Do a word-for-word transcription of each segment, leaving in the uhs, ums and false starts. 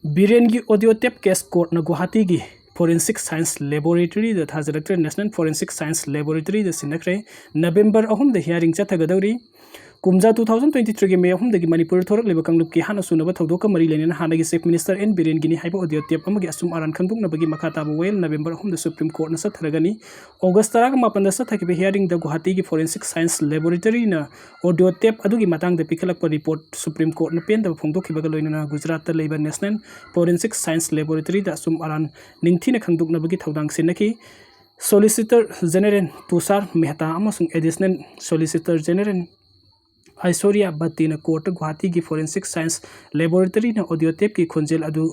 ꯕꯤꯔꯦꯟꯒꯤ audio tape case courtꯅ ꯒꯨꯋꯥꯍꯥꯇꯤꯒꯤ Forensic Science Laboratoryꯗ ꯊꯥꯖꯔꯛꯇ꯭ꯔꯦ꯫ National Forensic Science Laboratoryꯗ ꯁꯤꯟꯅꯈ꯭ꯔꯦ꯫ ꯅꯕꯦꯝꯕꯔ ꯑꯍꯨꯝꯗ hearing ꯆꯠꯊꯒꯗꯧꯔꯤ꯫ ꯀꯨꯝꯖꯥ two thousand twenty threeꯒꯤ ꯃꯦ ꯑꯍꯨꯝꯗꯒꯤ ꯃꯅꯤꯄꯨꯔꯗ ꯊꯣꯔꯛꯂꯤꯕ ꯀꯥꯡꯂꯨꯞꯀꯤ ꯏꯍꯥꯟ ꯍꯥꯟꯅ ꯁꯨꯅꯕ ꯊꯧꯗꯣꯛꯀ ꯃꯔꯤ ꯂꯩꯅꯅ ꯍꯥꯟꯅꯒꯤ Chief Minister ꯑꯦꯟ ꯕꯤꯔꯦꯟꯒꯤꯅꯤ ꯍꯥꯏꯕ audio tape ꯑꯃꯒꯤ ꯑꯆꯨꯝ ꯑꯔꯥꯟ ꯈꯪꯗꯣꯛꯅꯕꯒꯤ ꯃꯈꯥ ꯇꯥꯕ ꯋꯥꯌꯦꯜ ꯅꯕꯦꯝꯕꯔ ꯑꯍꯨꯝꯗ Supreme Courtꯅ ꯆꯠꯊꯔꯒꯅꯤ꯫ ꯑꯣꯒꯁ ꯇꯔꯥꯃꯥꯄꯟꯗ ꯆꯠꯊꯈꯤꯕ hearingꯗ ꯒꯨꯋꯥꯍꯥꯇꯤꯒꯤ Forensic Science Laboratoryꯅ audio tape ꯑꯗꯨꯒꯤ ꯃꯇꯥꯡꯗ ꯄꯤꯈꯠꯂꯛꯄ report Supreme Courtꯅ ꯄꯦꯟꯗꯕ ꯐꯣꯡꯗꯣꯛꯈꯤꯕꯒ ꯂꯣꯏꯅꯅ ꯒꯨꯖꯔꯥꯠꯇ ꯂꯩꯕ National Forensic Science Laboratoryꯗ ꯑꯆꯨꯝ ꯑꯔꯥꯟ ꯅꯤꯡꯊꯤꯅ ꯈꯪꯗꯣꯛꯅꯕꯒꯤ ꯊꯧꯗꯥꯡ ꯁꯤꯟꯅꯈꯤ꯫ Solicitor General ꯇꯨꯁꯥꯔ ꯃꯦꯍꯇꯥ ꯑꯃꯁꯨꯡ Additional Solicitor General ꯑꯥꯏꯁꯣꯔꯤꯌꯥ ꯚꯠꯇꯤꯅ courtꯇ ꯒꯨꯋꯥꯍꯥꯇꯤꯒꯤ Forensic Science Laboratoryꯅ audio tapeꯀꯤ ꯈꯣꯟꯖꯦꯜ ꯑꯗꯨ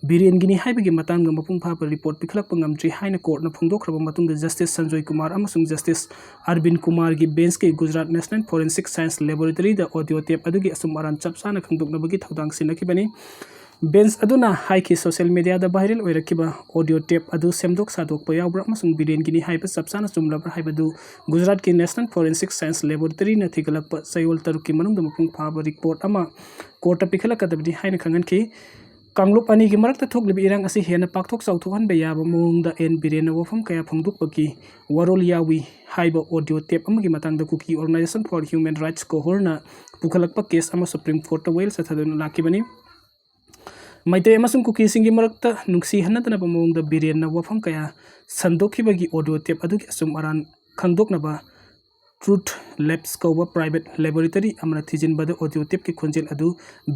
ꯕꯤꯔꯦꯟꯒꯤꯅꯤ ꯍꯥꯏꯕꯒꯤ ꯃꯇꯥꯡꯗ ꯃꯄꯨꯡ ꯐꯥꯕ report ꯄꯤꯈꯠꯂꯛꯄ ꯉꯝꯗ꯭ꯔꯤ ꯍꯥꯏꯅ courtꯅ ꯐꯣꯡꯗꯣꯛꯈ꯭ꯔꯕ ꯃꯇꯨꯡꯗ Justice ꯁꯟꯖꯣꯏ ꯀꯨꯃꯥꯔ ꯑꯃꯁꯨꯡ Justice ꯑꯔꯕꯤꯟ ꯀꯨꯃꯥꯔꯒꯤ benchꯀꯤ Gujarat National Forensic Science Laboratoryꯗ audio tape ꯑꯗꯨꯒꯤ ꯑꯆꯨꯝ ꯑꯔꯥꯟ ꯆꯞ ꯆꯥꯅ ꯈꯪꯗꯣꯛꯅꯕꯒꯤ ꯊꯧꯗꯥꯡ ꯁꯤꯟꯅꯈꯤꯕꯅꯤ꯫ Bench ꯑꯗꯨꯅ ꯍꯥꯏꯈꯤ, social mediaꯗ viral ꯑꯣꯏꯔꯛꯈꯤꯕ audio tape ꯑꯗꯨ ꯁꯦꯝꯗꯣꯛ ꯁꯥꯗꯣꯛꯄ ꯌꯥꯎꯕ꯭ꯔꯥ ꯑꯃꯁꯨꯡ ꯕꯤꯔꯦꯟꯒꯤꯅꯤ ꯍꯥꯏꯕ ꯆꯞ ꯆꯥꯅ ꯆꯨꯝꯂꯕ꯭ꯔꯥ ꯍꯥꯏꯕꯗꯨ ꯒꯨꯖꯔꯥꯠꯀꯤ National Forensic Science Laboratoryꯅ ꯊꯤꯒꯠꯂꯛꯄ ꯆꯌꯣꯜ ꯇꯔꯨꯛꯀꯤ ꯃꯅꯨꯡꯗ ꯃꯄꯨꯡ ꯐꯥꯕ report ꯑꯃ courtꯇ ꯄꯤꯈꯠꯂꯛꯀꯗꯕꯅꯤ ꯍꯥꯏꯅ ꯈꯪꯍꯟꯈꯤ꯫ ꯀꯥꯡꯂꯨꯞ ꯑꯅꯤꯒꯤ ꯃꯔꯛꯇ ꯊꯣꯛꯂꯤꯕ ꯏꯔꯥꯡ ꯑꯁꯤ ꯍꯦꯟꯅ ꯄꯥꯛꯊꯣꯛ ꯆꯥꯎꯊꯣꯛꯍꯟꯕ ꯌꯥꯕ ꯃꯑꯣꯡꯗ ꯑꯦꯟ ꯕꯤꯔꯦꯟꯅ ꯋꯥꯐꯝ ꯀꯌꯥ ꯐꯣꯡꯗꯣꯛꯄꯒꯤ ꯋꯥꯔꯣꯜ ꯌꯥꯎꯏ ꯍꯥꯏꯕ audio tape ꯑꯃꯒꯤ ꯃꯇꯥꯡꯗ Kuki Organisation for Human Rights ꯀꯣꯍꯣꯔꯅ ꯄꯨꯈꯠꯂꯛꯄ case ꯑꯃ Supreme Courtꯇ ꯋꯥꯌꯦꯜ ꯆꯠꯊꯗꯨꯅ ꯂꯥꯛꯈꯤꯕꯅꯤ꯫ ꯃꯩꯇꯩ ꯑꯃꯁꯨꯡ ꯀꯨꯀꯤꯁꯤꯡꯒꯤ ꯃꯔꯛꯇ ꯅꯨꯡꯁꯤ ꯍꯟꯅꯗꯅꯕ ꯃꯑꯣꯡꯗ ꯕꯤꯔꯦꯟꯅ ꯋꯥꯐꯝ ꯀꯌꯥ ꯁꯟꯗꯣꯛꯈꯤꯕꯒꯤ audio tape ꯑꯗꯨꯒꯤ ꯑꯆꯨꯝ ꯑꯔꯥꯟ ꯈꯪꯗꯣꯛꯅꯕ Truth Labs ꯀꯧꯕ private laboratory ꯑꯃꯅ ꯊꯤꯖꯤꯟꯕꯗ audio tapeꯀꯤ ꯈꯣꯟꯖꯦꯜ ꯑꯗꯨ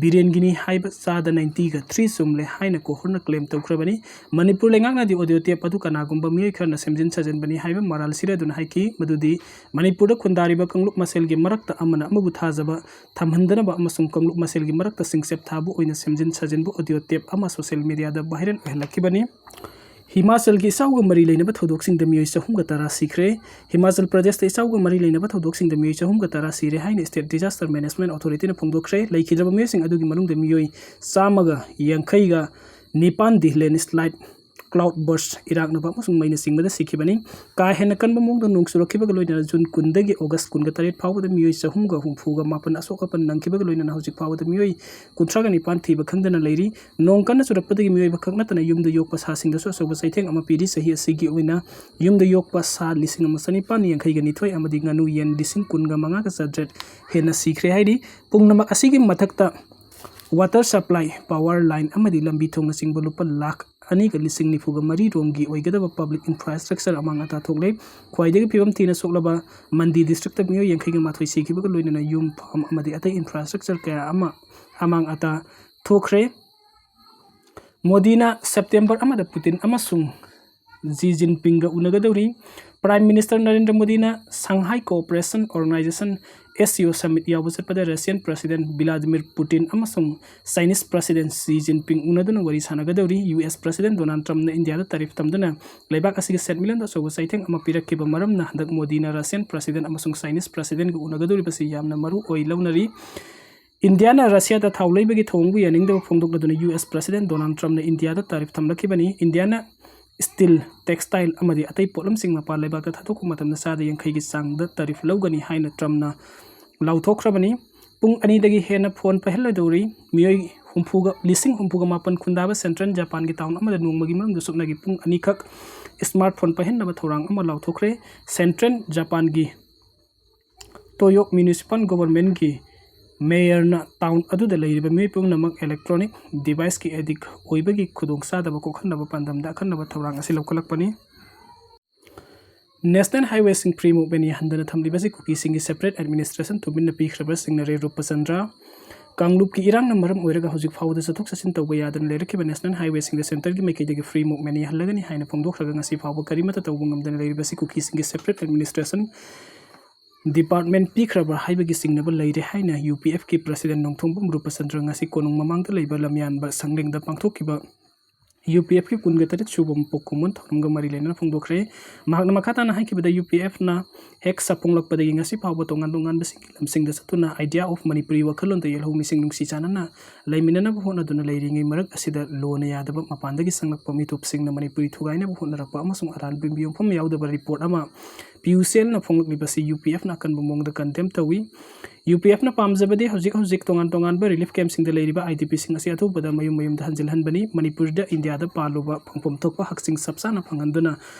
ꯕꯤꯔꯦꯟꯒꯤꯅꯤ ꯍꯥꯏꯕ ꯆꯥꯗ ninety-three ꯆꯨꯝꯂꯦ ꯍꯥꯏꯅ ꯀꯣꯍꯣꯔꯅ claim ꯇꯧꯈ꯭ꯔꯕꯅꯤ꯫ ꯃꯅꯤꯄꯨꯔ ꯂꯩꯉꯥꯛꯅꯗꯤ audio tape ꯑꯗꯨ ꯀꯅꯥꯒꯨꯝꯕ ꯃꯤꯑꯣꯏ ꯈꯔꯅ ꯁꯦꯝꯖꯤꯟ ꯁꯥꯖꯤꯟꯕꯅꯤ ꯍꯥꯏꯕ ꯃꯔꯥꯜ ꯁꯤꯔꯗꯨꯅ ꯍꯥꯏꯈꯤ, ꯃꯗꯨꯗꯤ ꯃꯅꯤꯄꯨꯔꯗ ꯈꯨꯟꯗꯥꯔꯤꯕ ꯀꯥꯡꯂꯨꯞ ꯃꯁꯦꯜꯒꯤ ꯃꯔꯛꯇ ꯑꯃꯅ ꯑꯃꯕꯨ ꯊꯥꯖꯕ ꯊꯝꯍꯟꯗꯅꯕ ꯑꯃꯁꯨꯡ ꯀꯥꯡꯂꯨꯞ ꯃꯁꯦꯜꯒꯤ ꯃꯔꯛꯇ ꯆꯤꯡꯆꯞ ꯊꯥꯕ ꯑꯣꯏꯅ ꯁꯦꯝꯖꯤꯟ ꯁꯥꯖꯤꯟꯕ audio tape ꯑꯃ social mediaꯗ viral ꯑꯣꯏꯍꯜꯂꯛꯈꯤꯕꯅꯤ꯫ ꯍꯤꯃꯥꯆꯜꯒꯤ ꯏꯆꯥꯎꯒ ꯃꯔꯤ ꯂꯩꯅꯕ ꯊꯧꯗꯣꯛꯁꯤꯡꯗ ꯃꯤꯑꯣꯏ ꯆꯍꯨꯝꯒ ꯇꯔꯥ ꯁꯤꯈ꯭ꯔꯦ꯫ ꯍꯤꯃꯥꯆꯜ ꯄ꯭ꯔꯗꯦꯁꯇ ꯏꯆꯥꯎꯒ ꯃꯔꯤ ꯂꯩꯅꯕ ꯊꯧꯗꯣꯛꯁꯤꯡꯗ ꯃꯤꯑꯣꯏ ꯆꯍꯨꯝꯒ ꯇꯔꯥ ꯁꯤꯔꯦ ꯍꯥꯏꯅ State Disaster Management Authorityꯅ ꯐꯣꯡꯗꯣꯛꯈ꯭ꯔꯦ꯫ ꯂꯩꯈꯤꯗ꯭ꯔꯕ ꯃꯤꯑꯣꯏꯁꯤꯡ ꯑꯗꯨꯒꯤ ꯃꯅꯨꯡꯗ ꯃꯤꯑꯣꯏ ꯆꯥꯝꯃꯒ ꯌꯥꯡꯈꯩꯒ ꯅꯤꯄꯥꯟꯗꯤ landslide cloud burst, ꯏꯔꯥꯛꯅꯕ ꯑꯃꯁꯨꯡ ꯃꯩꯅ ꯆꯤꯡꯕꯗ ꯁꯤꯈꯤꯕꯅꯤ꯫ ꯀꯥ ꯍꯦꯟꯅ ꯀꯟꯕ ꯃꯑꯣꯡꯗ ꯅꯣꯡ ꯆꯨꯔꯛꯈꯤꯕꯒ ꯂꯣꯏꯅꯅ ꯖꯨꯟ ꯀꯨꯟꯗꯒꯤ ꯑꯣꯒꯁ ꯀꯨꯟꯒ ꯇꯔꯦꯠ ꯐꯥꯎꯕꯗ ꯃꯤꯑꯣꯏ ꯆꯍꯨꯝꯒ ꯍꯨꯝꯐꯨꯒ ꯃꯥꯄꯟ ꯑꯁꯣꯛ ꯑꯄꯟ ꯅꯪꯈꯤꯕꯒ ꯂꯣꯏꯅꯅ ꯍꯧꯖꯤꯛ ꯐꯥꯎꯕꯗ ꯃꯤꯑꯣꯏ ꯀꯨꯟꯊ꯭ꯔꯥꯒ ꯅꯤꯄꯥꯟ ꯊꯤꯕ ꯈꯪꯗꯅ ꯂꯩꯔꯤ꯫ ꯅꯣꯡ ꯀꯟꯅ ꯆꯨꯔꯛꯄꯗꯒꯤ ꯃꯤꯑꯣꯏꯕ ꯈꯛ ꯅꯠꯇꯅ ꯌꯨꯝꯗ ꯌꯣꯛꯄ ꯁꯥꯁꯤꯡꯗꯁꯨ ꯑꯆꯧꯕ ꯆꯩꯊꯦꯡ ꯑꯃ ꯄꯤꯔꯤ꯫ ꯆꯍꯤ ꯑꯁꯤꯒꯤ ꯑꯣꯏꯅ ꯌꯨꯝꯗ ꯌꯣꯛꯄ ꯁꯥ ꯂꯤꯁꯤꯡ ꯑꯃ ꯆꯅꯤꯄꯥꯟ ꯌꯥꯡꯈꯩꯒ ꯅꯤꯊꯣꯏ ꯑꯃꯗꯤ ꯉꯥꯅꯨ ꯌꯦꯟ ꯂꯤꯁꯤꯡ ꯀꯨꯟꯒ ꯃꯉꯥꯒ ꯆꯥꯇ꯭ꯔꯦꯠ ꯍꯦꯟꯅ ꯁꯤꯈ꯭ꯔꯦ ꯍꯥꯏꯔꯤ꯫ ꯄꯨꯝꯅꯃꯛ ꯑꯁꯤꯒꯤ ꯃꯊꯛꯇ water supply, power line ꯑꯃꯗꯤ ꯂꯝꯕꯤ ꯊꯣꯡꯅꯆꯤꯡꯕ ꯂꯨꯄꯥ ꯂꯥꯈ ꯑꯅꯤꯒ ꯂꯤꯁꯤꯡ ꯅꯤꯐꯨꯒ ꯃꯔꯤ ꯔꯣꯝꯒꯤ ꯑꯣꯏꯒꯗꯕ public infrastructure ꯑꯃꯥꯡ ꯑꯇꯥ ꯊꯣꯛꯂꯦ꯫ ꯈ꯭ꯋꯥꯏꯗꯒꯤ ꯐꯤꯕꯝ ꯊꯤꯅ ꯁꯣꯛꯂꯕ ꯃꯟꯗꯤ district ꯃꯤꯑꯣꯏ ꯌꯥꯡꯈꯩꯒ ꯃꯥꯊꯣꯏ ꯁꯤꯈꯤꯕꯒ ꯂꯣꯏꯅꯅ ꯌꯨꯝ, farm ꯑꯃꯗꯤ ꯑꯇꯩ infrastructure ꯀꯌꯥ ꯑꯃ ꯑꯃꯥꯡ ꯑꯇꯥ ꯊꯣꯛꯈ꯭ꯔꯦ꯫ ꯃꯣꯗꯤꯅ ꯁꯦꯞꯇꯦꯝꯕꯔ ꯑꯃꯗ ꯄꯨꯇꯤꯟ ꯑꯃꯁꯨꯡ ꯖꯤ ꯖꯤꯟꯄꯤꯡꯒ ꯎꯅꯒꯗꯧꯔꯤ꯫ Prime Minister ꯅꯔꯦꯟꯗ꯭ꯔ ꯃꯣꯗꯤꯅ Shanghai Cooperation Organization, S C O summit ꯌꯥꯎꯕ ꯆꯠꯄꯗ Russian President Vladimir Putin ꯑꯃꯁꯨꯡ Chinese President Xi Jinping ꯎꯅꯗꯨꯅ ꯋꯥꯔꯤ ꯁꯥꯟꯅꯒꯗꯧꯔꯤ꯫ ꯌꯨ ꯑꯦꯁ President Donald Trumpꯅ ꯏꯟꯗꯤꯌꯥꯗ tariff ꯊꯝꯗꯨꯅ ꯂꯩꯕꯥꯛ ꯑꯁꯤꯒꯤ ꯁꯦꯟꯃꯤꯠꯂꯣꯟꯗ ꯑꯆꯧꯕ ꯆꯩꯊꯦꯡ ꯑꯃ ꯄꯤꯔꯛꯈꯤꯕ ꯃꯔꯝꯅ ꯍꯟꯗꯛ ꯃꯣꯗꯤꯅ Russian President ꯑꯃꯁꯨꯡ Chinese Presidentꯒ ꯎꯅꯒꯗꯧꯔꯤꯕꯁꯤ ꯌꯥꯝꯅ ꯃꯔꯨ ꯑꯣꯏ ꯂꯧꯅꯔꯤ꯫ ꯏꯟꯗꯤꯌꯥꯅ ꯔꯁꯤꯌꯥꯗ ꯊꯥꯎ ꯂꯩꯕꯒꯤ ꯊꯧꯑꯣꯡꯕꯨ ꯌꯥꯅꯤꯡꯗꯕ ꯐꯣꯡꯗꯣꯛꯂꯗꯨꯅ ꯌꯨ ꯑꯦꯁ President Donald Trumpꯅ ꯏꯟꯗꯤꯌꯥꯗ tariff ꯊꯝꯂꯛꯈꯤꯕꯅꯤ꯫ ꯏꯟꯗꯤꯌꯥꯅ steel, textile ꯑꯃꯗꯤ ꯑꯇꯩ ꯄꯣꯠꯂꯝꯁꯤꯡ ꯃꯄꯥꯟ ꯂꯩꯕꯥꯛꯇ ꯊꯥꯗꯣꯛꯄ ꯃꯇꯝꯗ ꯆꯥꯗ ꯌꯥꯡꯈꯩꯒꯤ ꯆꯥꯡꯗ tariff ꯂꯧꯒꯅꯤ ꯍꯥꯏꯅ Trumpꯅ ꯂꯥꯎꯊꯣꯛꯈ꯭ꯔꯕꯅꯤ꯫ ꯄꯨꯡ ꯑꯅꯤꯗꯒꯤ ꯍꯦꯟꯅ phone ꯄꯥꯏꯍꯜꯂꯣꯏꯗꯧꯔꯤ꯫ ꯃꯤꯑꯣꯏ ꯍꯨꯝꯐꯨꯒ, ꯂꯤꯁꯤꯡ ꯍꯨꯝꯐꯨꯒ ꯃꯥꯄꯟ ꯈꯨꯟꯗꯥꯕ Central Japanꯒꯤ town ꯑꯃꯗ ꯅꯣꯡꯃꯒꯤ ꯃꯅꯨꯡꯗ ꯁꯨꯞꯅꯒꯤ ꯄꯨꯡ ꯑꯅꯤꯈꯛ smartphone ꯄꯥꯏꯍꯟꯅꯕ ꯊꯧꯔꯥꯡ ꯑꯃ ꯂꯥꯎꯊꯣꯛꯈ꯭ꯔꯦ꯫ Central Japanꯒꯤ Toyo Municipal Governmentꯀꯤ mayorꯅ town ꯑꯗꯨꯗ ꯂꯩꯔꯤꯕ ꯃꯤꯑꯣꯏ ꯄꯨꯝꯅꯃꯛ electronic deviceꯀꯤ addict ꯑꯣꯏꯕꯒꯤ ꯈꯨꯗꯣꯡꯆꯥꯗꯕ ꯀꯣꯛꯍꯟꯅꯕ ꯄꯥꯟꯗꯝꯗ ꯑꯈꯟꯅꯕ ꯊꯧꯔꯥꯡ ꯑꯁꯤ ꯂꯧꯈꯠꯂꯛꯄꯅꯤ꯫ National Highwayꯁꯤꯡ free movement ꯌꯥꯍꯟꯗꯅ ꯊꯝꯂꯤꯕꯁꯤ ꯀꯨꯀꯤꯁꯤꯡꯒꯤ separate administration ꯇꯨꯃꯤꯟꯅ ꯄꯤꯈ꯭ꯔꯕ ꯁꯤꯡꯅꯔꯦ ꯔꯨꯄꯆꯟꯗ꯭ꯔ꯫ ꯀꯥꯡꯂꯨꯞꯀꯤ ꯏꯔꯥꯡꯅ ꯃꯔꯝ ꯑꯣꯏꯔꯒ ꯍꯧꯖꯤꯛ ꯐꯥꯎꯕꯗ ꯆꯠꯊꯣꯛ ꯆꯠꯁꯤꯟ ꯇꯧꯕ ꯌꯥꯗꯅ ꯂꯩꯔꯛꯈꯤꯕ National Highwayꯁꯤꯡꯗ centreꯒꯤ ꯃꯥꯏꯀꯩꯗꯒꯤ free movement ꯌꯥꯍꯜꯂꯒꯅꯤ ꯍꯥꯏꯅ ꯐꯣꯡꯗꯣꯛꯈ꯭ꯔꯒ ꯉꯁꯤ ꯐꯥꯎꯕ ꯀꯔꯤꯃꯠꯇ ꯇꯧꯕ ꯉꯝꯗꯅ ꯂꯩꯔꯤꯕꯁꯤ ꯀꯨꯀꯤꯁꯤꯡꯒꯤ separate administration department ꯄꯤꯈ꯭ꯔꯕ꯭ꯔꯥ ꯍꯥꯏꯕꯒꯤ ꯆꯤꯡꯅꯕ ꯂꯩꯔꯦ ꯍꯥꯏꯅ ꯌꯨ ꯄꯤ ꯑꯦꯐꯀꯤ President ꯅꯣꯡꯊꯣꯡꯕꯝ ꯔꯨꯄꯆꯟꯗ꯭ꯔ ꯉꯁꯤ ꯀꯣꯅꯨꯡ ꯃꯃꯥꯡꯗ ꯂꯩꯕ ꯂꯝꯌꯥꯟꯕ ꯁꯪꯂꯦꯟꯗ ꯄꯥꯡꯊꯣꯛꯈꯤꯕ UPFꯀꯤ ꯀꯨꯟꯒ ꯇꯔꯦꯠ ꯁꯨꯕ ꯃꯄꯣꯛ ꯀꯨꯝꯑꯣꯟ ꯊꯧꯔꯝꯒ ꯃꯔꯤ ꯂꯩꯅꯅ ꯐꯣꯡꯗꯣꯛꯈ꯭ꯔꯦ꯫ ꯃꯍꯥꯛꯅ ꯃꯈꯥ ꯇꯥꯅ ꯍꯥꯏꯈꯤꯕꯗ UPFꯅ ꯍꯦꯛ ꯁꯥꯐꯣꯡꯂꯛꯄꯗꯒꯤ ꯉꯁꯤ ꯐꯥꯎꯕ ꯇꯣꯉꯥꯟ ꯇꯣꯉꯥꯟꯕꯁꯤꯡꯒꯤ ꯂꯝꯁꯤꯡꯗ ꯆꯠꯇꯨꯅ Idea of Manipuri ꯋꯥꯈꯜꯂꯣꯟꯗ ꯌꯦꯜꯍꯧꯃꯤꯁꯤꯡ ꯅꯨꯡꯁꯤ ꯆꯥꯟꯅꯅ ꯂꯩꯃꯤꯟꯅꯅꯕ ꯍꯣꯠꯅꯗꯨꯅ ꯂꯩꯔꯤꯉꯩ ꯃꯔꯛ ꯑꯁꯤꯗ ꯂꯣꯟꯅ ꯌꯥꯗꯕ ꯃꯄꯥꯟꯗꯒꯤ ꯆꯪꯂꯛꯄ ꯃꯤꯇꯣꯞꯁꯤꯡꯅ ꯃꯅꯤꯄꯨꯔꯤ ꯊꯨꯒꯥꯏꯅꯕ ꯍꯣꯠꯅꯔꯛꯄ ꯑꯃꯁꯨꯡ ꯑꯔꯥꯟꯕ ꯌꯨꯝꯐꯝ ꯌꯥꯎꯗꯕ ꯔꯤꯄꯣꯔꯠ ꯑꯃ ꯄꯤꯌꯨꯁꯦꯜꯅ ꯐꯣꯡꯂꯛꯂꯤꯕꯁꯤ UPFꯅ ꯑꯀꯟꯕ ꯃꯑꯣꯡꯗ ꯀꯟꯗꯦꯝ ꯇꯧꯏ꯫ UPFꯅ ꯄꯥꯝꯖꯕꯗꯤ ꯍꯧꯖꯤꯛ ꯍꯧꯖꯤꯛ ꯇꯣꯉꯥꯟ ꯇꯣꯉꯥꯟꯕ ꯔꯤꯂꯤꯐ ꯀꯦꯝꯞꯁꯤꯡꯗ ꯂꯩꯔꯤꯕ IDPꯁꯤꯡ ꯑꯁꯤ ꯑꯊꯨꯕꯗ ꯃꯌꯨꯝ ꯃꯌꯨꯝꯗ ꯍꯟꯖꯤꯜꯍꯟꯕꯅꯤ꯫ ꯃꯅꯤꯄꯨꯔꯗ ꯏꯟꯗꯤꯌꯥꯗ ꯄꯥꯜꯂꯨꯕ ꯐꯪꯐꯝ ꯊꯣꯛꯄ ꯍꯛꯁꯤꯡ ꯆꯞ ꯆꯥꯅ ꯐꯪꯍꯟꯗꯨꯅ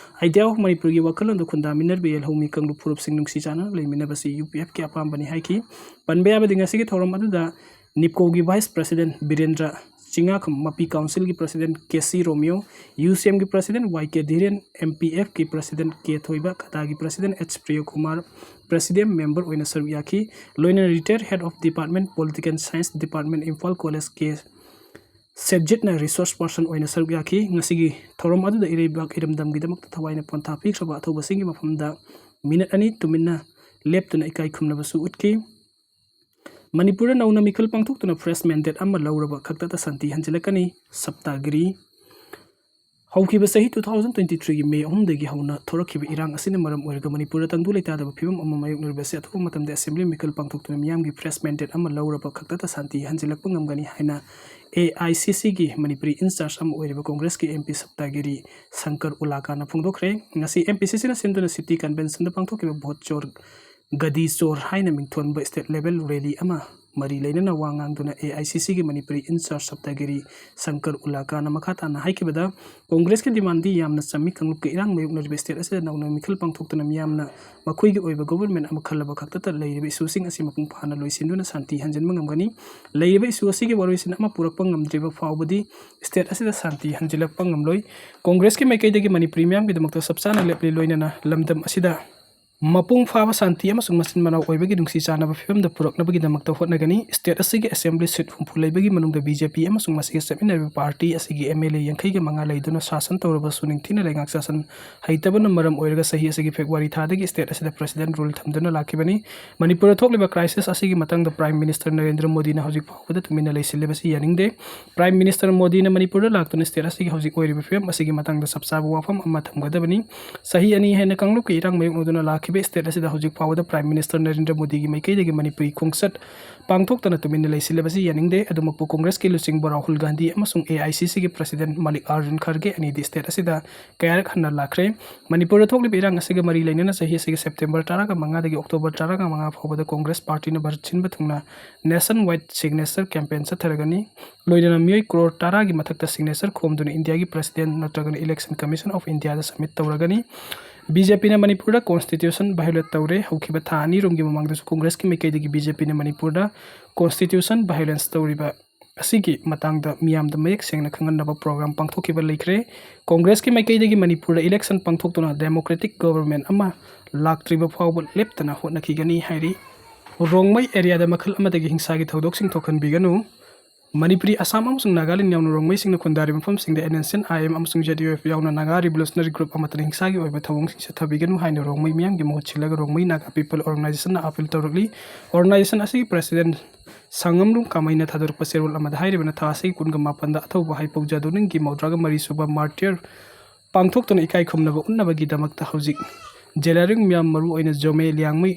Idea of Manipuriꯒꯤ ꯋꯥꯈꯜꯂꯣꯟꯗ ꯈꯨꯟꯗꯥꯃꯤꯟꯅꯔꯤꯕ ꯌꯦꯜꯍꯧꯃꯤ ꯀꯥꯡꯂꯨꯞ ꯐꯨꯔꯨꯞꯁꯤꯡ ꯅꯨꯡꯁꯤ ꯆꯥꯟꯅꯅ ꯂꯩꯃꯤꯟꯅꯕꯁꯤ UPFꯀꯤ ꯑꯄꯥꯝꯕꯅꯤ ꯍꯥꯏꯈꯤ꯫ ꯄꯟꯕ ꯌꯥꯕꯗꯤ ꯉꯁꯤꯒꯤ ꯊꯧꯔꯝ ꯑꯗꯨꯗ NEEPCOꯒꯤ Vice President ꯕꯤꯔꯦꯟꯗ꯭ꯔ, ꯆꯤꯡꯉꯥꯈꯝ ꯃꯄꯤ Councilꯒꯤ President KC Romeo, UCMꯒꯤ President YK ꯙꯤꯔꯦꯟ, MPFꯀꯤ President K ꯊꯣꯏꯕ, ꯀꯗꯥꯒꯤ President H Priyokumar President Member ꯑꯣꯏꯅ ꯁꯔꯨꯛ ꯌꯥꯈꯤ꯫ ꯂꯣꯏꯅꯅ Retired Head of Department Political Science Department, Imphal College K ꯁꯦꯠꯖꯤꯠꯅ Resource Person ꯑꯣꯏꯅ ꯁꯔꯨꯛ ꯌꯥꯈꯤ꯫ ꯉꯁꯤꯒꯤ ꯊꯧꯔꯝ ꯑꯗꯨꯗ ꯏꯔꯩꯕꯥꯛ ꯏꯔꯝꯗꯝꯒꯤꯗꯃꯛꯇ ꯊꯋꯥꯏꯅ ꯄꯣꯟꯊꯥ ꯄꯤꯈ꯭ꯔꯕ ꯑꯊꯧꯕꯁꯤꯡꯒꯤ ꯃꯐꯝꯗ ꯃꯤꯅꯠ ꯑꯅꯤ ꯇꯨꯃꯤꯟꯅ ꯂꯦꯞꯇꯨꯅ ꯏꯀꯥꯏ ꯈꯨꯝꯅꯕꯁꯨ ꯎꯠꯈꯤ꯫ ꯃꯅꯤꯄꯨꯔꯗ ꯅꯧꯅ ꯃꯤꯈꯜ ꯄꯥꯡꯊꯣꯛꯇꯨꯅ Fresh Mandate ꯑꯃ ꯂꯧꯔꯕ ꯈꯛꯇꯗ ꯁꯥꯟꯇꯤ ꯍꯟꯖꯤꯜꯂꯛꯀꯅꯤ꯫ ꯁꯞꯇꯥꯒꯤꯔꯤ꯫ ꯍꯧꯈꯤꯕ ꯆꯍꯤ two thousand twenty threeꯒꯤ May ꯑꯍꯨꯝꯗꯒꯤ ꯍꯧꯅ ꯊꯣꯔꯛꯈꯤꯕ ꯏꯔꯥꯡ ꯑꯁꯤꯅ ꯃꯔꯝ ꯑꯣꯏꯔꯒ ꯃꯅꯤꯄꯨꯔꯗ ꯇꯪꯗꯨ ꯂꯩꯇꯥꯗꯕ ꯐꯤꯕꯝ ꯑꯃ ꯃꯥꯌꯣꯛꯅꯔꯤꯕꯁꯤ ꯑꯊꯨꯕ ꯃꯇꯝꯗ Assembly ꯃꯤꯈꯜ ꯄꯥꯡꯊꯣꯛꯇꯨꯅ ꯃꯤꯌꯥꯝꯒꯤ Fresh Mandate ꯑꯃ ꯂꯧꯔꯕ ꯈꯛꯇꯗ ꯁꯥꯟꯇꯤ ꯍꯟꯖꯤꯜꯂꯛꯄ ꯉꯝꯒꯅꯤ ꯍꯥꯏꯅ AICCꯒꯤ ꯃꯅꯤꯄꯨꯔꯤ in charge ꯑꯃ ꯑꯣꯏꯔꯤꯕ Congressꯀꯤ MP ꯁꯞꯇꯥꯒꯤꯔꯤ ꯁꯪꯀꯔ ꯎꯂꯥꯀꯥꯅ ꯐꯣꯡꯗꯣꯛꯈ꯭ꯔꯦ꯫ ꯉꯁꯤ MPCCꯅ ꯁꯤꯟꯗꯨꯅ City Conventionꯗ ꯄꯥꯡꯊꯣꯛꯈꯤꯕ ꯚꯣꯠ ꯆꯣꯔ ꯒꯗꯤ ꯆꯣꯔ ꯍꯥꯏꯅ ꯃꯤꯡꯊꯣꯟꯕ state level rally ꯑꯃ ꯃꯔꯤ ꯂꯩꯅꯅ ꯋꯥ ꯉꯥꯡꯗꯨꯅ AICCꯒꯤ ꯃꯅꯤꯄꯨꯔꯤ in charge ꯁꯞꯇꯥꯒꯤꯔꯤ ꯁꯪꯀꯔ ꯎꯂꯥꯀꯥꯅ ꯃꯈꯥ ꯇꯥꯅ ꯍꯥꯏꯈꯤꯕꯗ, Congressꯀꯤ demandꯗꯤ ꯌꯥꯝꯅ ꯆꯝꯃꯤ꯫ ꯀꯥꯡꯂꯨꯞꯀ ꯏꯔꯥꯡ ꯃꯥꯌꯣꯛꯅꯔꯤꯕ state ꯑꯁꯤꯗ ꯅꯧꯅ ꯃꯤꯈꯜ ꯄꯥꯡꯊꯣꯛꯇꯨꯅ ꯃꯤꯌꯥꯝꯅ ꯃꯈꯣꯏꯒꯤ ꯑꯣꯏꯕ government ꯑꯃ ꯈꯜꯂꯕ ꯈꯛꯇꯗ ꯂꯩꯔꯤꯕ issueꯁꯤꯡ ꯑꯁꯤ ꯃꯄꯨꯡ ꯐꯥꯅ ꯂꯣꯏꯁꯤꯟꯗꯨꯅ ꯁꯥꯟꯇꯤ ꯍꯟꯖꯤꯟꯕ ꯉꯝꯒꯅꯤ꯫ ꯂꯩꯔꯤꯕ issue ꯑꯁꯤꯒꯤ ꯋꯥꯔꯣꯏꯁꯤꯟ ꯑꯃ ꯄꯨꯔꯛꯄ ꯉꯝꯗ꯭ꯔꯤꯕ ꯐꯥꯎꯕꯗꯤ state ꯑꯁꯤꯗ ꯁꯥꯟꯇꯤ ꯍꯟꯖꯤꯜꯂꯛꯄ ꯉꯝꯂꯣꯏ꯫ Congressꯀꯤ ꯃꯥꯏꯀꯩꯗꯒꯤ ꯃꯅꯤꯄꯨꯔꯤ ꯃꯤꯌꯥꯝꯒꯤꯗꯃꯛꯇ ꯆꯞ ꯆꯥꯅ ꯂꯦꯞꯂꯤ, ꯂꯣꯏꯅꯅ ꯂꯝꯗꯝ ꯑꯁꯤꯗ ꯃꯄꯨꯡ ꯐꯥꯕ ꯁꯥꯟꯇꯤ ꯑꯃꯁꯨꯡ ꯃꯆꯤꯟ ꯃꯅꯥꯎ ꯑꯣꯏꯕꯒꯤ ꯅꯨꯡꯁꯤ ꯆꯥꯟꯅꯕ ꯐꯤꯕꯝꯗ ꯄꯨꯔꯛꯅꯕꯒꯤꯗꯃꯛꯇ ꯍꯣꯠꯅꯒꯅꯤ꯫ State ꯑꯁꯤꯒꯤ assembly seat ꯍꯨꯝꯐꯨ ꯂꯩꯕꯒꯤ ꯃꯅꯨꯡꯗ BJP ꯑꯃꯁꯨꯡ ꯃꯁꯤꯒ ꯆꯠꯃꯤꯟꯅꯔꯤꯕ party ꯑꯁꯤꯒꯤ MLA ꯌꯥꯡꯈꯩꯒ ꯃꯉꯥ ꯂꯩꯗꯨꯅ ꯁꯥꯁꯟ ꯇꯧꯔꯕꯁꯨ ꯅꯤꯡꯊꯤꯅ ꯂꯩꯉꯥꯛ ꯁꯥꯁꯟ ꯍꯩꯇꯕꯅ ꯃꯔꯝ ꯑꯣꯏꯔꯒ ꯆꯍꯤ ꯑꯁꯤꯒꯤ February ꯊꯥꯗꯒꯤ state ꯑꯁꯤꯗ president rule ꯊꯝꯗꯨꯅ ꯂꯥꯛꯈꯤꯕꯅꯤ꯫ ꯃꯅꯤꯄꯨꯔꯗ ꯊꯣꯛꯂꯤꯕ crisis ꯑꯁꯤꯒꯤ ꯃꯇꯥꯡꯗ Prime Minister ꯅꯔꯦꯟꯗ꯭ꯔ ꯃꯣꯗꯤꯅ ꯍꯧꯖꯤꯛ ꯐꯥꯎꯕꯗ ꯇꯨꯃꯤꯟꯅ ꯂꯩꯁꯤꯜꯂꯤꯕꯁꯤ ꯌꯥꯅꯤꯡꯗꯦ꯫ Prime Minister ꯃꯣꯗꯤꯅ ꯃꯅꯤꯄꯨꯔꯗ ꯂꯥꯛꯇꯨꯅ state ꯑꯁꯤꯒꯤ ꯍꯧꯖꯤꯛ ꯑꯣꯏꯔꯤꯕ ꯐꯤꯕꯝ ꯑꯁꯤꯒꯤ ꯃꯇꯥꯡꯗ ꯆꯞ ꯆꯥꯕ ꯋꯥꯐꯝ ꯑꯃ ꯊꯝꯒꯗꯕꯅꯤ꯫ ꯆꯍꯤ ꯑꯅꯤ ꯍꯦꯟꯅ ꯀꯥꯡꯂꯨꯞꯀꯤ ꯏꯔꯥꯡ ꯃꯥꯌꯣꯛꯅꯗꯨꯅ ꯂꯥꯛꯈꯤꯕ state ꯑꯁꯤꯗ ꯍꯧꯖꯤꯛ ꯐꯥꯎꯕꯗ Prime Minister ꯅꯔꯦꯟꯗ꯭ꯔ ꯃꯣꯗꯤꯒꯤ ꯃꯥꯏꯀꯩꯗꯒꯤ ꯃꯅꯤꯄꯨꯔꯤ ꯈꯣꯡꯆꯠ ꯄꯥꯡꯊꯣꯛꯇꯅ ꯇꯨꯃꯤꯟꯅ ꯂꯩꯁꯤꯜꯂꯕꯁꯤ ꯌꯥꯅꯤꯡꯗꯦ꯫ ꯑꯗꯨꯃꯛꯄꯨ Congressꯀꯤ ꯂꯨꯆꯤꯡꯕ ꯔꯥꯍꯨꯜ ꯒꯥꯟꯙꯤ ꯑꯃꯁꯨꯡ AICCꯒꯤ president ꯃꯜꯂꯤꯀꯥꯔꯖꯨꯟ ꯈꯔꯒꯦ ꯑꯅꯤꯗꯤ state ꯑꯁꯤꯗ ꯀꯌꯥꯔꯛ ꯍꯟꯅ ꯂꯥꯛꯈ꯭ꯔꯦ꯫ ꯃꯅꯤꯄꯨꯔꯗ ꯊꯣꯛꯂꯤꯕ ꯏꯔꯥꯡ ꯑꯁꯤꯒ ꯃꯔꯤ ꯂꯩꯅꯅ ꯆꯍꯤ ꯑꯁꯤꯒꯤ September ꯇꯔꯥꯒ ꯃꯉꯥꯗꯒꯤ October ꯇꯔꯥꯒ ꯃꯉꯥ ꯐꯥꯎꯕꯗ Congress partyꯅ ꯚꯥꯔꯠ ꯁꯤꯟꯕ ꯊꯨꯡꯅ nationwide signature campaign ꯆꯠꯊꯔꯒꯅꯤ꯫ ꯂꯣꯏꯅꯅ ꯃꯤꯑꯣꯏ ꯀ꯭ꯔꯣꯔ ꯇꯔꯥꯒꯤ ꯃꯊꯛꯇ signature ꯈꯣꯝꯗꯨꯅ ꯏꯟꯗꯤꯌꯥꯒꯤ president ꯅꯠꯇ꯭ꯔꯒꯅ Election Commission of Indiaꯗ submit ꯇꯧꯔꯒꯅꯤ꯫ BJPꯅ ꯃꯅꯤꯄꯨꯔꯗ constitution violate ꯇꯧꯔꯦ꯫ ꯍꯧꯈꯤꯕ ꯊꯥ ꯑꯅꯤꯔꯣꯝꯒꯤ ꯃꯃꯥꯡꯗꯁꯨ Congressꯀꯤ ꯃꯥꯏꯀꯩꯗꯒꯤ BJPꯅ ꯃꯅꯤꯄꯨꯔꯗ constitution violence ꯇꯧꯔꯤꯕ ꯑꯁꯤꯒꯤ ꯃꯇꯥꯡꯗ ꯃꯤꯌꯥꯝꯗ ꯃꯌꯦꯛ ꯁꯦꯡꯅ ꯈꯪꯍꯟꯅꯕ program ꯄꯥꯡꯊꯣꯛꯈꯤꯕ ꯂꯩꯈ꯭ꯔꯦ꯫ Congressꯀꯤ ꯃꯥꯏꯀꯩꯗꯒꯤ ꯃꯅꯤꯄꯨꯔꯗ election ꯄꯥꯡꯊꯣꯛꯇꯨꯅ democratic government ꯑꯃ ꯂꯥꯛꯇ꯭ꯔꯤꯕ ꯐꯥꯎꯕ ꯂꯦꯞꯇꯅ ꯍꯣꯠꯅꯈꯤꯒꯅꯤ ꯍꯥꯏꯔꯤ꯫ ꯔꯣꯡꯃꯩ areaꯗ ꯃꯈꯜ ꯑꯃꯗꯒꯤ ꯍꯤꯡꯁꯥꯒꯤ ꯊꯧꯗꯣꯛꯁꯤꯡ ꯊꯣꯛꯍꯟꯕꯤꯒꯅꯨ꯫ ꯃꯅꯤꯄꯨꯔꯤ, ꯑꯁꯥꯝ ꯑꯃꯁꯨꯡ ꯅꯥꯒꯥꯂꯦꯟ ꯌꯥꯎꯅ ꯔꯣꯡꯃꯩꯁꯤꯡꯅ ꯈꯨꯟꯗꯥꯔꯤꯕ ꯃꯐꯝꯁꯤꯡꯗ NSCN-IM ꯑꯃꯁꯨꯡ ZUF ꯌꯥꯎꯅ ꯅꯥꯒꯥ revolutionary group ꯑꯃꯠꯇꯅ ꯍꯤꯡꯁꯥꯒꯤ ꯑꯣꯏꯕ ꯊꯧꯑꯣꯡꯁꯤꯡ ꯆꯠꯊꯕꯤꯒꯅꯨ ꯍꯥꯏꯅ ꯔꯣꯡꯃꯩ ꯃꯤꯌꯥꯝꯒꯤ ꯃꯍꯨꯠ ꯁꯤꯜꯂꯒ Rongmei Naga people organizationꯅ appeal ꯇꯧꯔꯛꯂꯤ꯫ Organization ꯑꯁꯤꯒꯤ president ꯁꯪꯉꯝꯂꯨꯡ ꯀꯥꯃꯩꯅ ꯊꯥꯗꯣꯔꯛꯄ ꯆꯦꯔꯣꯜ ꯑꯃꯗ ꯍꯥꯏꯔꯤꯕꯅ ꯊꯥ ꯑꯁꯤꯒꯤ ꯀꯨꯟꯒ ꯃꯥꯄꯟꯗ ꯑꯊꯧꯕ ꯍꯩꯄꯧ ꯖꯥꯗꯣꯅꯪꯒꯤ ꯃꯧꯗ꯭ꯔꯥꯒ ꯃꯔꯤ ꯁꯨꯕ martyr ꯄꯥꯡꯊꯣꯛꯇꯨꯅ ꯏꯀꯥꯏ ꯈꯨꯝꯅꯕ ꯎꯠꯅꯕꯒꯤꯗꯃꯛꯇ ꯍꯧꯖꯤꯛ ꯖꯦꯂꯥꯔꯤꯡ ꯃꯤꯌꯥꯝ, ꯃꯔꯨꯑꯣꯏꯅ ꯖꯣꯃꯦ, ꯂꯤꯌꯥꯡꯃꯩ,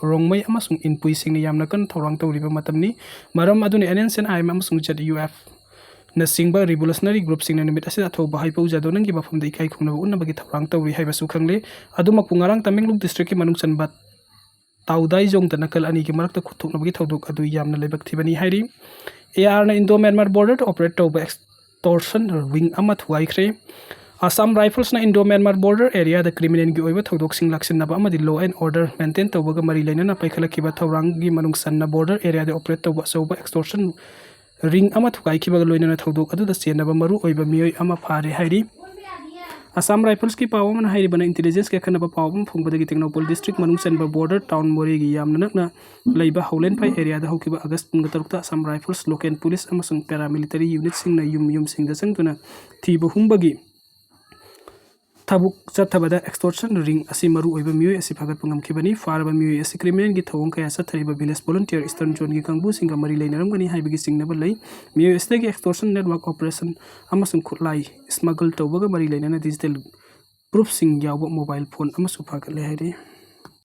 ꯔꯣꯡꯃꯩ ꯑꯃꯁꯨꯡ ꯏꯟꯄꯨꯏꯁꯤꯡꯅ ꯌꯥꯝꯅ ꯀꯟꯅ ꯊꯧꯔꯥꯡ ꯇꯧꯔꯤꯕ ꯃꯇꯝꯅꯤ꯫ ꯃꯔꯝ ꯑꯗꯨꯅ NSCN-IM ꯑꯃꯁꯨꯡ ZUF ꯅꯆꯤꯡꯕ revolutionary groupꯁꯤꯡꯅ ꯅꯨꯃꯤꯠ ꯑꯁꯤꯗ ꯑꯊꯧꯕ ꯍꯩꯄꯧ ꯖꯥꯗꯣꯅꯪꯒꯤ ꯃꯐꯝꯗ ꯏꯀꯥꯏ ꯈꯨꯝꯅꯕ ꯎꯠꯅꯕꯒꯤ ꯊꯧꯔꯥꯡ ꯇꯧꯔꯤ ꯍꯥꯏꯕꯁꯨ ꯈꯪꯂꯦ꯫ ꯑꯗꯨꯃꯛꯄꯨ ꯉꯔꯥꯡ ꯇꯃꯦꯡꯂꯣꯡ districtꯀꯤ ꯃꯅꯨꯡ ꯆꯟꯕ ꯇꯥꯎꯗꯥꯏꯖꯣꯡꯗ ꯅꯥꯀꯜ ꯑꯅꯤꯒꯤ ꯃꯔꯛꯇ ꯈꯨꯠꯊꯣꯛꯅꯕꯒꯤ ꯊꯧꯗꯣꯛ ꯑꯗꯨ ꯌꯥꯝꯅ ꯂꯥꯏꯕꯛ ꯊꯤꯕꯅꯤ ꯍꯥꯏꯔꯤ꯫ ARꯅ Indo-Myanmar borderꯗ operate ꯇꯧꯕ extortion ring ꯑꯃ ꯊꯨꯒꯥꯏꯈ꯭ꯔꯦ꯫ Assam Riflesꯅ Indo-Myanmar border areaꯗ criminalꯒꯤ ꯑꯣꯏꯕ ꯊꯧꯗꯣꯛꯁꯤꯡ ꯂꯥꯛꯁꯤꯟꯅꯕ ꯑꯃꯗꯤ law and order maintain ꯇꯧꯕꯒ ꯃꯔꯤ ꯂꯩꯅꯅ ꯄꯥꯏꯈꯠꯂꯛꯈꯤꯕ ꯊꯧꯔꯥꯡꯒꯤ ꯃꯅꯨꯡ ꯆꯟꯅ border areaꯗ operate ꯇꯧꯕ ꯑꯆꯧꯕ extortion ring ꯑꯃ ꯊꯨꯒꯥꯏꯈꯤꯕꯒ ꯂꯣꯏꯅꯅ ꯊꯧꯗꯣꯛ ꯑꯗꯨꯗ ꯆꯦꯟꯅꯕ ꯃꯔꯨꯑꯣꯏꯕ ꯃꯤꯑꯣꯏ ꯑꯃ ꯐꯥꯔꯦ ꯍꯥꯏꯔꯤ꯫ ꯑꯁꯥꯝ ꯔꯥꯏꯐꯜꯁꯀꯤ ꯄꯥꯎ ꯑꯃꯅ ꯍꯥꯏꯔꯤꯕꯅ, intelligenceꯀꯤ ꯑꯈꯟꯅꯕ ꯄꯥꯎ ꯑꯃ ꯐꯪꯕꯗꯒꯤ ꯇꯦꯡꯅꯧꯄꯜ district ꯃꯅꯨꯡ ꯆꯟꯕ border town ꯃꯣꯔꯦꯒꯤ ꯌꯥꯝꯅ ꯅꯛꯅ ꯂꯩꯕ ꯍꯧꯂꯦꯟꯐꯥꯏ areaꯗ ꯍꯧꯈꯤꯕ August ꯄꯨꯡ ꯇꯔꯨꯛꯇ ꯑꯁꯥꯝ ꯔꯥꯏꯐꯜꯁ, local police ꯑꯃꯁꯨꯡ paramilitary unitꯁꯤꯡꯅ ꯌꯨꯝ ꯌꯨꯝꯁꯤꯡꯗ ꯆꯪꯗꯨꯅ ꯊꯤꯕ ꯍꯨꯝꯕꯒꯤ ꯊꯕꯛ ꯆꯠꯊꯕꯗ extortion ring ꯑꯁꯤ ꯃꯔꯨ ꯑꯣꯏꯕ ꯃꯤꯑꯣꯏ ꯑꯁꯤ ꯐꯥꯒꯠꯄ ꯉꯝꯈꯤꯕꯅꯤ꯫ ꯐꯥꯔꯕ ꯃꯤꯑꯣꯏ ꯑꯁꯤ criminalꯒꯤ ꯊꯧꯑꯣꯡ ꯀꯌꯥ ꯆꯠꯊꯔꯤꯕ village volunteer Eastern Zoneꯒꯤ ꯀꯥꯡꯕꯨꯁꯤꯡꯒ ꯃꯔꯤ ꯂꯩꯅꯔꯝꯒꯅꯤ ꯍꯥꯏꯕꯒꯤ ꯆꯤꯡꯅꯕ ꯂꯩ꯫ ꯃꯤꯑꯣꯏ ꯑꯁꯤꯗꯒꯤ extortion network operation ꯑꯃꯁꯨꯡ ꯈꯨꯠꯂꯥꯏ smuggle ꯇꯧꯕꯒ ꯃꯔꯤ ꯂꯩꯅꯅ digital proofꯁꯤꯡ ꯌꯥꯎꯕ mobile phone ꯑꯃꯁꯨ ꯐꯥꯒꯠꯂꯦ ꯍꯥꯏꯔꯤ꯫